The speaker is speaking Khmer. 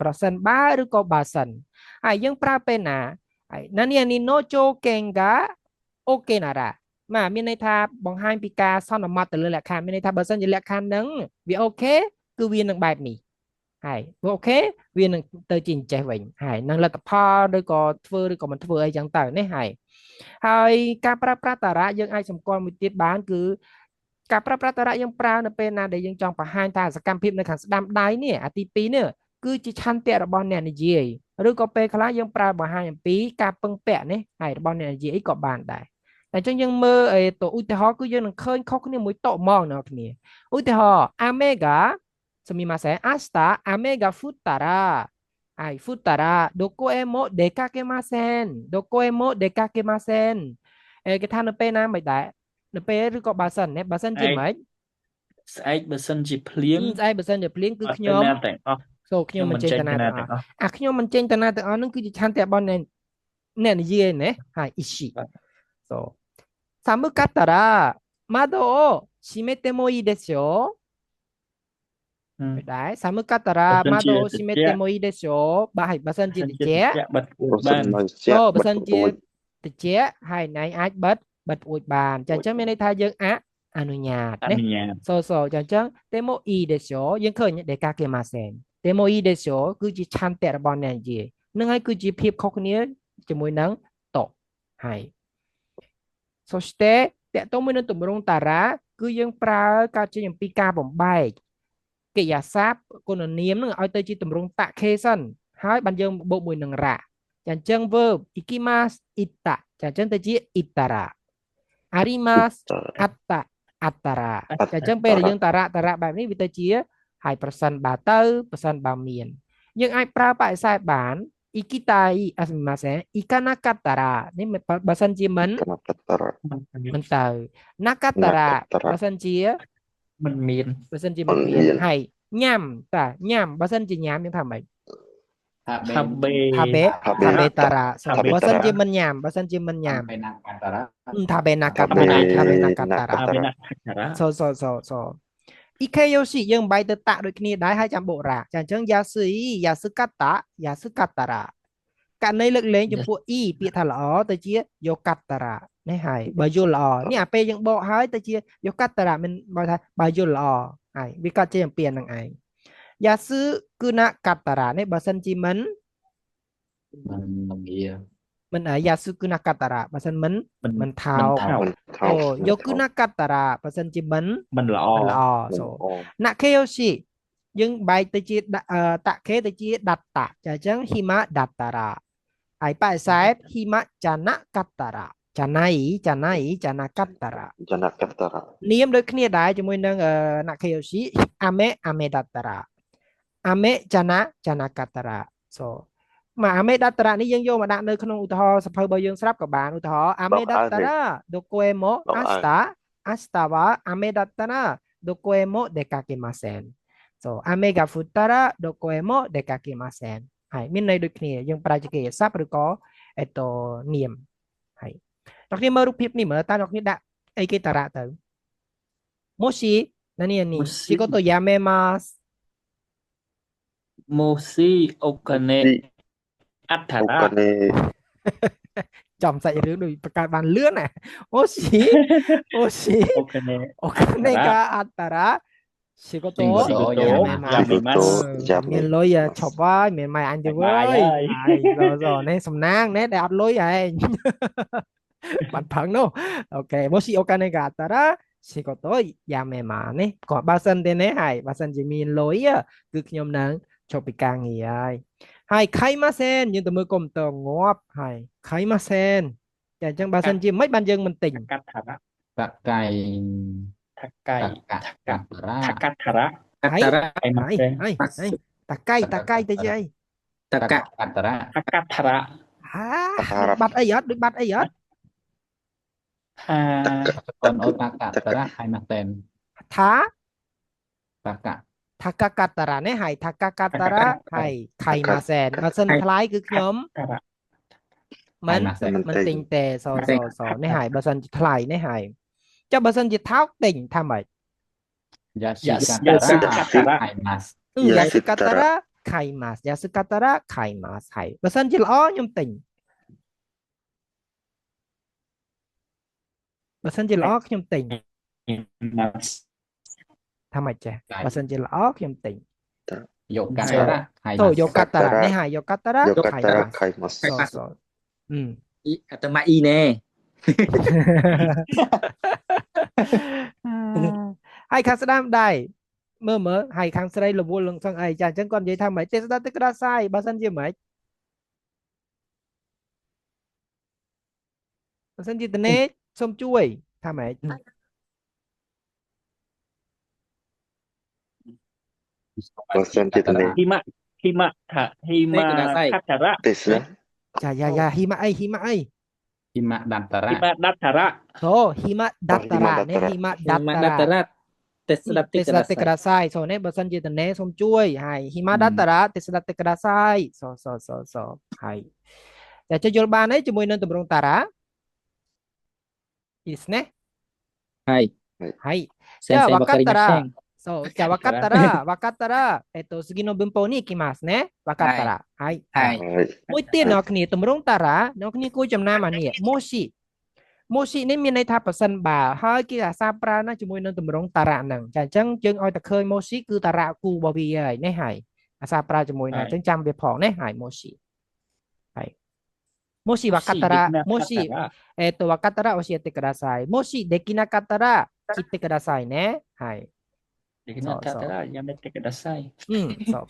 ប្រសិនបើឬក៏បើសិនហើយយើងប្រើពេលណាហើយណានេះនេះ no ចូលកេងកាអូខេណារ៉ាបាទមានន័យថាបង្ហាញពីការសន្មត់ទៅលើលក្ខខណ្ឌមានន័យថាបើសិនជាលក្ខខណ្ឌហ្នឹងវាអូខេគឺវានឹងបែបនេះហើយវាអូខេវានឹងទៅជាអញ្ចេះវិញហើយនឹងលទ្ធផលឬក៏ធ្វើឬក៏មិនធ្វើអីចឹងទៅនេះហើយហើយការប្រើប្រាស់តារៈយើងអាចសម្គាល់មួយទៀតបានគឺការប្រើប្រាស់តារៈយើងប្រើនៅពេលណាដែលយើងចង់បង្ហាញថាសកម្មភាពនៅខាងស្ដាំដៃនេះអាទី2នេះគឺជាឆន្ទៈរបស់អ្នកនិយាយឬក៏ពេលខ្លះយើងប្រើបង្ហាញអំពីការពឹងពាក់នេះហើយរបស់អ្នកនិយាយក៏បានដែរតែអញ្ចឹងយើងមើលអីទៅឧទាហរណ៍គឺយើងនឹងឃើញខុសគ្នាមួយតហ្មងអ្នកគ្នាឧទាហរណ៍អាមេហ្គាすみません明日雨が降ったらはい降ったらどこへも出かけませんどこへも出かけませんអេគេថានៅពេលណាមិនដែរនៅពេលឬក៏បើសិនណាបើសិនជាម៉េច ស្អែកបើសិនជាភ្លៀង ស្អែកបើសិនជាភ្លៀងគឺ អត់ ខ្ញុំ ទៅណាទាំងអស់ សូខ្ញុំមិនចេញទៅណាទាំងអស់ ទាំងអស់ អាខ្ញុំមិនចេញទៅណាទាំងអស់ហ្នឹងគឺជាឆន្ទៈរបស់អ្នកអ្នកនិយាយណាហើយអ៊ីស៊ីそう寒かったら窓を閉めてもいいですよ ហឹម ដែរ寒かったら បើសិន 窓を ជា 閉めてもいいですよបាទហើយបើសិនជា បើ ត្រជាក់ សិនជាបិទពួ បើ តបាន សិននៅជា អូបើ បិទ សិនជា ពួយ ត្រជាក់ហើយណៃអាចបិទបិទពួយបានចាអញ្ចឹងមានន័យថាយើងអអនុញ្ញាត អ ណា នុញ្ញាត សូសូចាអញ្ចឹងでもいいでしょយើងឃើញ出かけませんでもいいでしょគឺជាឆន្ទៈរបស់អ្នកនិយាយនឹងហើយគឺជាភាពខុសគ្នាជាមួយនឹងតហើយそしてតកតមួយនឹងទម្រង់តារាគឺយើងប្រើការចេញអំពីការបំបែកកិរិយាសព្ទគុណនាមនឹងឲ្យទៅជាទម្រង់តខេសិនហើយបានយើងបូកមួយនឹងរ៉ាចាអញ្ចឹង verb 行きます行ったចាអញ្ចឹងទៅជា行ったらあります អត្តអត្តរាចាអញ្ចឹងពេលដែលយើងតារៈតារៈបែបនេះវាទៅជាហើយប្រសិនបើទៅប្រសិនបើមានយើងអាចប្រើបដិសេធបាន行きたい អすみません行かなかったらនេះបើសិនជាមិន かなかったら មិនទៅなかったら なかったら បើសិនជា មិនមាន បើសិនជាមិន មិន មាន មាន ហើយញ៉ាំតាញ៉ាំបើសិនជាញ៉ាំយើងថាម៉េច ថា ថាបេ ថាបេ ថាបេ ថាបេតារ៉ា ថាបេ បើសិនជាមិនញ៉ាំបើសិនជាមិនញ៉ាំ បេណាកតារ៉ា ថាបេណាកាតារ៉ាថាបេណាកាតារ៉ា ថាបេណាកាតារ៉ា សូសូសូសូអ៊ីខេយ៉ូស៊ីយើងបែកទៅតាក់ដូចគ្នាដែរហើយចាំបុរ៉ាចាអញ្ចឹងយ៉ាស៊ីយ៉ាស៊ឺកាតាយ៉ាស៊ឺកាតារ៉ាករណីលើកលែងចំពោះអ៊ីពាក្យថាល្អទៅជាយោកាតារ៉ានេះហើយបើយល់ល្អនេះអាពេលយើងបកហើយទៅជាយោកាតារ៉ាមិនបើថាបើយល់ល្អហើយវាកាត់ជាអំពីហ្នឹងឯងយ៉ាស៊ឺគឺណាកាតារ៉ានេះបើសិនជាមិន មិនល្ងា មិនយ៉ាស៊ឺគឺណាកាតារ៉ាបើសិនមិន មិន មិនថោក មិនថោក មិនថោ អូ ក យោគឺណាកាតារ៉ាបើសិនជាមិន មិនល្អ មិនល្អ មិន សូ ល្អ ណាខេយោស៊ីយើងបែកទៅជាតខេទៅជាដតៈចាអញ្ចឹងហ៊ីម៉ាដតរ៉ាហើយបដិសេធហ៊ីម៉ាចានកតរ៉ាចាណៃចាណៃចានកតរ៉ា じゃなかったら នាមដូចគ្នាដែរជាមួយនឹងណាខេយោស៊ីអាមេអាមេដតរ៉ាអាមេចានចានកតរ៉ាសូមកអាមេដតរ៉ានេះយើងយកមកដាក់នៅក្នុងឧទាហរណ៍សភៅរបស់យើងស្រាប់ក៏បានឧទាហរណ៍អាមេដតរ៉ាどこへも明日明日は雨だったらどこへも出かけませんそう雨が降ったらどこへも出かけませんហើយមានន័យដូចគ្នាយើងប្រើជាកិរិយាសព្ទឬក៏អេតនាមហើយអ្នកគ្នាមើលរូបភាពនេះមើលតើអ្នកគ្នាដាក់អីគេតារៈទៅもし何々もし仕事辞めます ម៉ូស៊ីអូកានេអដ្ឋ お រ៉ា 金 ចំសាច់រឿងដូចបង្កើតបានលឿនណាもしもし អូកានេ お金があったら仕事を 仕事 辞めま 辞 す めます 辞 មាន め លុយឈប់ហើយមានម៉ែអញទៅវើយហើយសនេះសំណាងណែដែលអត់លុយឯង បាត់ផឹងនោះអូខេもしお金があったら仕事を辞めますនេះគាត់បើសិនទេនេះហើយបើសិនជាមានលុយគឺខ្ញុំនឹងឈប់ពីការងារហើយហើយខៃម៉ាសេនយើងទៅមើលកុំព្យូទ័រងាប់ហើយខៃម៉ាសេនចាអញ្ចឹងបើសិនជាមិនបានយើងមិនទិញ កាត់ថារ៉ា តកៃ ថាកៃ តកកតារ៉ា ថាកាត់ថារ៉ា ហើយ កតារ៉ា ខៃម៉ា ហើយ សេន ហើយហើយតាកៃតាកៃទៅជាអី តកៈ កតារ៉ា ថាកាត់ថារ៉ា ហាបាត់អីអត់ដូចបាត់អីអត់ ថា កនអូតកតារ៉ាហើយម៉ាសេន ថា តក ថាកកតរ៉ានេះហើយថាកកតរ៉ាហើយខៃម៉ាសេនបើសិនថ្លៃគឺខ្ញុំ តារ៉ា មិន ម៉ាសេន មិនទិញទេសសសនេះហើយបើសិនជាថ្លៃនេះហើយចុះបើសិនជាថោកទិញថាម៉េច យ៉ាស៊ីកតារ៉ាហើយម៉ាស យ៉ាស៊ីកតរ៉ា買います。安かったら買います。はい。បើសិនជាល្អខ្ញុំទិញបើសិនជាល្អខ្ញុំទិញថាម៉េចចេះបើសិនជាល្អខ្ញុំទិញ よかったら買い そう ます よかったらねはいよかったらよかったら買います買います。そうそううん អ៊ីអាតម៉ាអ៊ីណែ ហើយខាងស្ដាំដៃមើលមើលហើយខាងស្រីរវល់នឹងសឹងអីចាអញ្ចឹងគាត់និយាយថាម៉េចទេស្ដាប់ទៅក្តារសាយបើសិនជាម៉េចបើសិនជាតនេសូមជួយថាម៉េច បើសិនជាតនេ หิมะหิมะทะหิมะคัตระ ですね。 ចាយ៉ាយ៉ាហ៊ីម៉ាអីហ៊ីម៉ាអី หิมะดันตระ หิมะดัตถระ សូហ៊ីម៉ាដាត់តារ៉ានេះហ៊ីម៉ាដាត់ ម៉ា តារ៉ា ដាតរ៉ាទេស្ដាប់តិ ទេ ក្តា ស្ដាប់ទេក្តាសាយសូនេះបើសិនជាតនេសូមជួយហើយហ៊ីម៉ាដាត់តារ៉ាទេស្ដាប់ទេក្តាសាយសូសូសូសូហើយតែចុះយល់បានទេជាមួយនឹងទម្រង់តារ៉ាいいですね ហើយ はい 先じゃあ生分かったわかりませらんそうじゃあ分かったら分かったら次の文法に行きますね分かったらはい ហើយ はい。 មួយទៀតអ្នកគ្នាទម្រង់តារាអ្នកគ្នាគួរចំណាំអានេះម៉ូស៊ីម៉ូស៊ីនេះមានន័យថាប្រសិនបើហើយគេអាសាប្រើណាជាមួយនឹងទម្រង់តារ៉ាហ្នឹងចាអញ្ចឹងយើងឲ្យតែឃើញម៉ូស៊ីគឺតារ៉ាគូរបស់វាហើយនេះហើយអាសាប្រើជាមួយនឹងអញ្ចឹងចាំវាផងនេះហើយម៉ូស៊ីហើយម៉ូស៊ីវកាតារ៉ាម៉ូស៊ី わかったら教えてください。もしできなかったら切ってくださいね。はい。できなかったらやめてください。うん、そう。